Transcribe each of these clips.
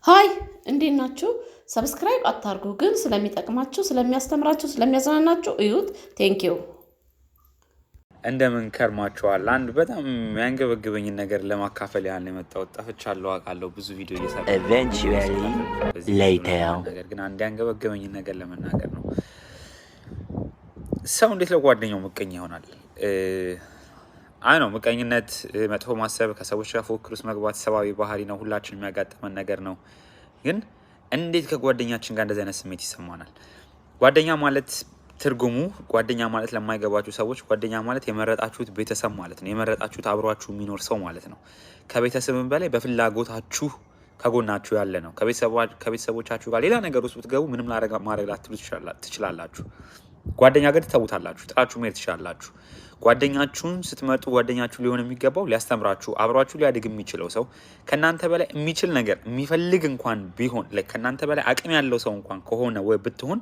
Hi፣ እንዴት ናችሁ? Subscribe አታርጉ፣ ግን ስለሚጠቅማችሁ፣ ስለሚያስተምራችሁ፣ ስለሚያዝናናችሁ እዩት። Thank you። እንደምን ከርማችኋል? አንድ በጣም የሚያንገበግበኝን ነገር ለማካፈል ያህል ነው የመጣሁት። ጠፍቻለሁ አውቃለሁ። ብዙ ቪዲዮ እየሰራሁ Eventually, በዚህ later. ነገር ግን አንድ ያንገበገበኝን ነገር ለመናገር ነው። ሰው እንዴት ለጓደኛው ምቀኛ ይሆናል? አይ ነው ምቀኝነት፣ መጥፎ ማሰብ፣ ከሰዎች ጋር ፉክክር ውስጥ መግባት ሰብአዊ ባህሪ ነው። ሁላችን የሚያጋጥመን ነገር ነው። ግን እንዴት ከጓደኛችን ጋር እንደዚህ አይነት ስሜት ይሰማናል? ጓደኛ ማለት ትርጉሙ፣ ጓደኛ ማለት ለማይገባችሁ ሰዎች፣ ጓደኛ ማለት የመረጣችሁት ቤተሰብ ማለት ነው። የመረጣችሁት አብሯችሁ የሚኖር ሰው ማለት ነው። ከቤተሰብም በላይ በፍላጎታችሁ ከጎናችሁ ያለ ነው። ከቤተሰቦቻችሁ ጋር ሌላ ነገር ውስጥ ብትገቡ ምንም ማድረግ ላትሉ ትችላላችሁ። ጓደኛ ግን ትተውታላችሁ፣ ጥላችሁ መሄድ ትችላላችሁ። ጓደኛችሁን ስትመርጡ ጓደኛችሁ ሊሆን የሚገባው ሊያስተምራችሁ፣ አብሯችሁ ሊያድግ የሚችለው ሰው፣ ከእናንተ በላይ የሚችል ነገር የሚፈልግ እንኳን ቢሆን፣ like ከእናንተ በላይ አቅም ያለው ሰው እንኳን ከሆነ ወይ ብትሆን፣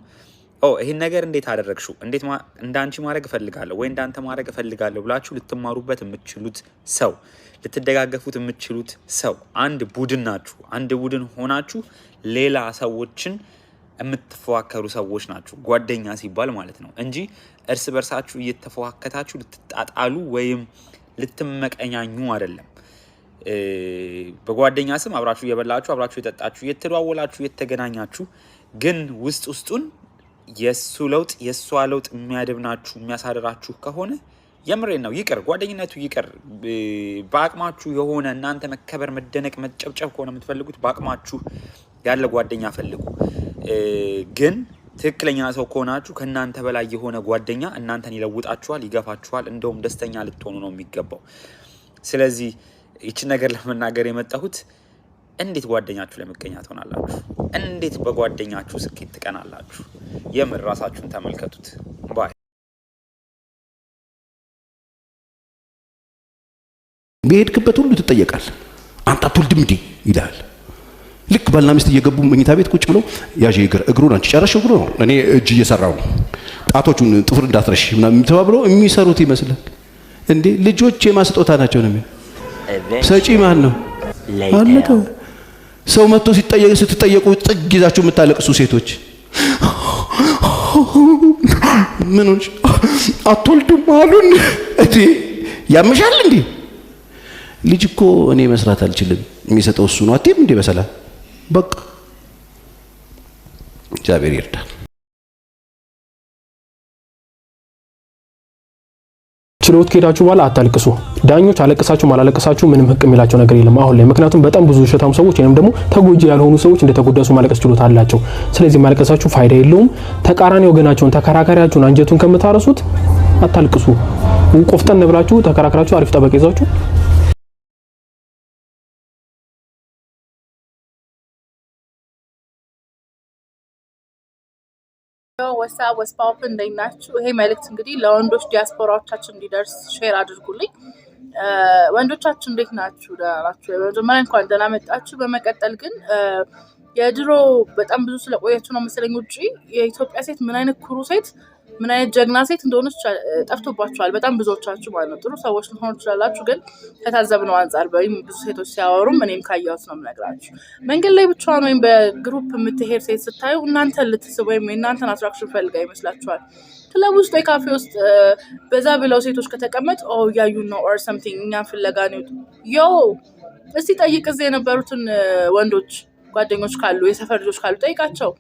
"ኦ፣ ይህን ነገር እንዴት አደረግሽው? እንዴት እንደ አንቺ ማድረግ እፈልጋለሁ ወይ እንዳንተ ማድረግ እፈልጋለሁ" ብላችሁ ልትማሩበት የምትችሉት ሰው፣ ልትደጋገፉት የምትችሉት ሰው፣ አንድ ቡድን ናችሁ። አንድ ቡድን ሆናችሁ ሌላ ሰዎችን የምትፎካከሩ ሰዎች ናችሁ። ጓደኛ ሲባል ማለት ነው እንጂ እርስ በርሳችሁ እየተፎካከታችሁ ልትጣጣሉ ወይም ልትመቀኛኙ አይደለም። በጓደኛ ስም አብራችሁ እየበላችሁ፣ አብራችሁ እየጠጣችሁ፣ እየተደዋወላችሁ፣ እየተገናኛችሁ ግን ውስጥ ውስጡን የእሱ ለውጥ፣ የእሷ ለውጥ የሚያድብናችሁ፣ የሚያሳድራችሁ ከሆነ የምሬን ነው፣ ይቅር፣ ጓደኝነቱ ይቅር። በአቅማችሁ የሆነ እናንተ መከበር፣ መደነቅ፣ መጨብጨብ ከሆነ የምትፈልጉት በአቅማችሁ ያለ ጓደኛ ፈልጉ። ግን ትክክለኛ ሰው ከሆናችሁ ከእናንተ በላይ የሆነ ጓደኛ እናንተን ይለውጣችኋል፣ ይገፋችኋል። እንደውም ደስተኛ ልትሆኑ ነው የሚገባው። ስለዚህ ይችን ነገር ለመናገር የመጣሁት እንዴት ጓደኛችሁ ላይ ምቀኛ ትሆናላችሁ? እንዴት በጓደኛችሁ ስኬት ትቀናላችሁ? የምር ራሳችሁን ተመልከቱት። Bye። በሄድክበት ሁሉ ትጠየቃል። "አንተ አትወልድም እንዴ?" ይልሃል። ልክ ባልና ሚስት እየገቡ መኝታ ቤት ቁጭ ብለው "ያዥ እግር እግሩን፣ አንቺ ጨረሽ እግሩ ነው፣ እኔ እጅ እየሰራው ነው፣ ጣቶቹን ጥፍር እንዳትረሽ" ምናምን ተባብለው የሚሰሩት ይመስላል። እንዴ፣ ልጆች የማን ስጦታ ናቸው ነው የሚለው። ሰጪ ማን ነው? አለቀ። Later. ሰው መጥቶ ሲጠየቅ፣ ስትጠየቁ ጥግ ይዛችሁ የምታለቅሱ ሴቶች ምን ሆንሽ? "አትወልዱም አሉን።" እንዴ፣ ያምሻል እንዴ? ልጅ እኮ እኔ መስራት አልችልም፣ የሚሰጠው እሱ ነው። አትይም እንዴ? በሰላም በቃ እግዚአብሔር ይርዳል። ችሎት ከሄዳችሁ በኋላ አታልቅሱ። ዳኞች አለቅሳችሁ አላለቀሳችሁ ምንም ህቅ የሚላቸው ነገር የለም አሁን ላይ። ምክንያቱም በጣም ብዙ ውሸታም ሰዎች ወይም ደግሞ ተጎጂ ያልሆኑ ሰዎች እንደተጎዳ ሰው ማልቀስ ችሎታ አላቸው። ስለዚህ ማልቀሳችሁ ፋይዳ የለውም። ተቃራኒ ወገናቸውን፣ ተከራካሪያችሁን አንጀቱን ከምታረሱት አታልቅሱ። ቆፍጠን ብላችሁ ተከራክራችሁ አሪፍ ጠበቃ ይዛችሁ። What's up, what's poppin'፣ እንዴት ናችሁ? ይሄ መልእክት እንግዲህ ለወንዶች ዲያስፖራዎቻችን እንዲደርስ share አድርጉልኝ። ወንዶቻችን እንዴት ናችሁ? ደህና ናችሁ? በመጀመሪያ እንኳን ደህና መጣችሁ። በመቀጠል ግን የድሮ በጣም ብዙ ስለቆያችሁ ነው መሰለኝ ውጪ የኢትዮጵያ ሴት ምን አይነት ኩሩ ሴት፣ ምን አይነት ጀግና ሴት እንደሆነች ጠፍቶባችኋል። በጣም ብዙዎቻችሁ ማለት ነው። ጥሩ ሰዎች ልትሆኑ ትችላላችሁ፣ ግን ከታዘብነው አንጻር ወይም ብዙ ሴቶች ሲያወሩም እኔም ካየሁት ነው የምነግራችሁ። መንገድ ላይ ብቻዋን ወይም በ group የምትሄድ ሴት ስታዩ እናንተን ልትስብ ወይም የእናንተን attraction ፈልጋ ይመስላችኋል። ክለብ ውስጥ ወይ ካፌ ውስጥ በዛ ብለው ሴቶች ከተቀመጥ "ኦ፣ እያዩን ነው" or something፣ እኛን ፍለጋ ነው። Yo፣ እስቲ ጠይቅ፣ እዚህ የነበሩትን ወንዶች ጓደኞች ካሉ፣ የሰፈር ልጆች ካሉ ጠይቃቸው።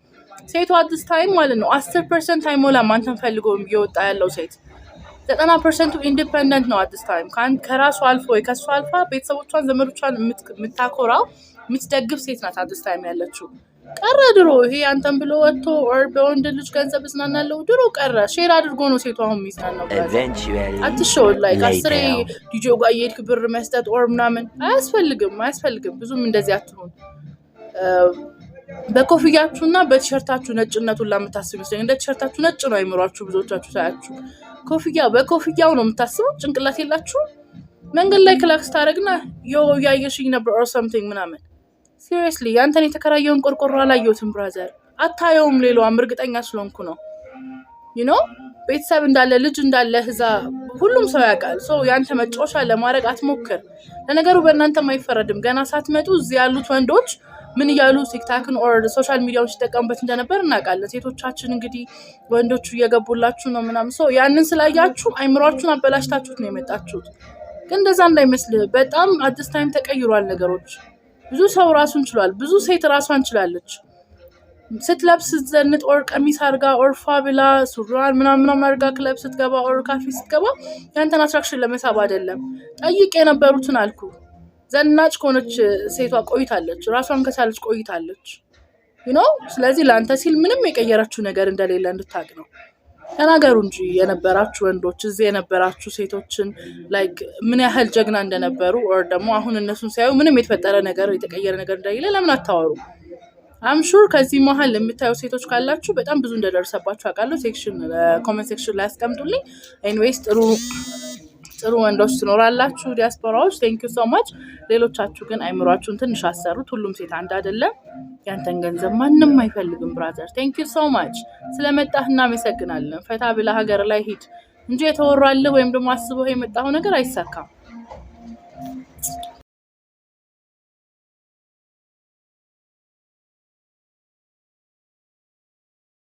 ሴቷ at this time ማለት ነው 10% አይሞላም አንተን ፈልጎ እየወጣ ያለው ሴት። 90% ኡ independent ነው at this time። ከራሱ አልፎ ወይ ከሱ አልፋ ቤተሰቦቿን፣ ዘመዶቿን የምታኮራው፣ የምትደግፍ ሴት ናት at this time ያለችው። ቀረ ድሮ ይሄ አንተን ብሎ ወጥቶ or በወንድ ልጅ ገንዘብ እዝናናለሁ ድሮ ቀረ። Share አድርጎ ነው ሴቷ አሁን የሚዝናናው። Eventually, አትሸወድ። Like አስሬ later. ዲጄ ጋር እየሄድክ ብር መስጠት or ምናምን አያስፈልግም፣ አያስፈልግም። ብዙም እንደዚህ አትሁን። በኮፍያችሁና በቲሸርታችሁ ነጭነቱን ለምታስቡ ይመስለኝ እንደ ቲሸርታችሁ ነጭ ነው አይምሯችሁ። ብዙዎቻችሁ ሳያችሁ ኮፍያ በኮፍያው ነው የምታስቡት። ጭንቅላት የላችሁም። መንገድ ላይ ክላክስ ታደርግና "Yo፣ እያየሽኝ ነበር" or something ምናምን። Seriously፣ ያንተን የተከራየውን ቆርቆሮ አላየሁትም brother። አታየውም። ሌላዋም እርግጠኛ ስለሆንኩ ነው። ቤተሰብ እንዳለ፣ ልጅ እንዳለ እዛ ሁሉም ሰው ያውቃል። So ያንተ መጫወቻ ለማድረግ አትሞክር። ለነገሩ በእናንተም አይፈረድም። ገና ሳትመጡ እዚህ ያሉት ወንዶች ምን እያሉ TikTok ን or social media ውን ሲጠቀሙበት እንደነበር እናውቃለን። ሴቶቻችን እንግዲህ ወንዶቹ እየገቡላችሁ ነው ምናምን፣ ሰው ያንን ስላያችሁ አይምሯችሁን አበላሽታችሁት ነው የመጣችሁት። ግን እንደዛ እንዳይመስልህ፣ በጣም አዲስ time ተቀይሯል ነገሮች። ብዙ ሰው ራሱን ችሏል። ብዙ ሴት ራሷን ችላለች። ስትለብስ፣ ስትዘንጥ or ቀሚስ አርጋ or ፏ ብላ ሱሪዋን ምናምን ምናምን አርጋ ክለብ ስትገባ or ካፌ ስትገባ ያንተን attraction ለመሳብ አይደለም። ጠይቅ የነበሩትን አልኩ። ዘናጭ ከሆነች ሴቷ ቆይታለች፣ ራሷን ከቻለች ቆይታለች። ስለዚህ ለአንተ ሲል ምንም የቀየረችው ነገር እንደሌለ እንድታቅ ነው። ተናገሩ እንጂ የነበራችሁ ወንዶች፣ እዚህ የነበራችሁ ሴቶችን like ምን ያህል ጀግና እንደነበሩ or ደግሞ አሁን እነሱን ሲያዩ ምንም የተፈጠረ ነገር፣ የተቀየረ ነገር እንደሌለ ለምን አታወሩ? I'm sure ከዚህ መሀል የምታዩ ሴቶች ካላችሁ በጣም ብዙ እንደደረሰባችሁ አውቃለሁ። Section comment section ላይ አስቀምጡልኝ። Anyways፣ ጥሩ ጥሩ ወንዶች ትኖራላችሁ ዲያስፖራዎች፣ thank you so much። ሌሎቻችሁ ግን አይምሯችሁን ትንሽ አሰሩት። ሁሉም ሴት አንድ አይደለም። ያንተን ገንዘብ ማንም አይፈልግም brother። Thank you so much፣ ስለመጣህ እናመሰግናለን። ፈታ ብለህ ሀገር ላይ ሂድ እንጂ የተወራልህ ወይም ደግሞ አስበው የመጣኸው ነገር አይሳካም።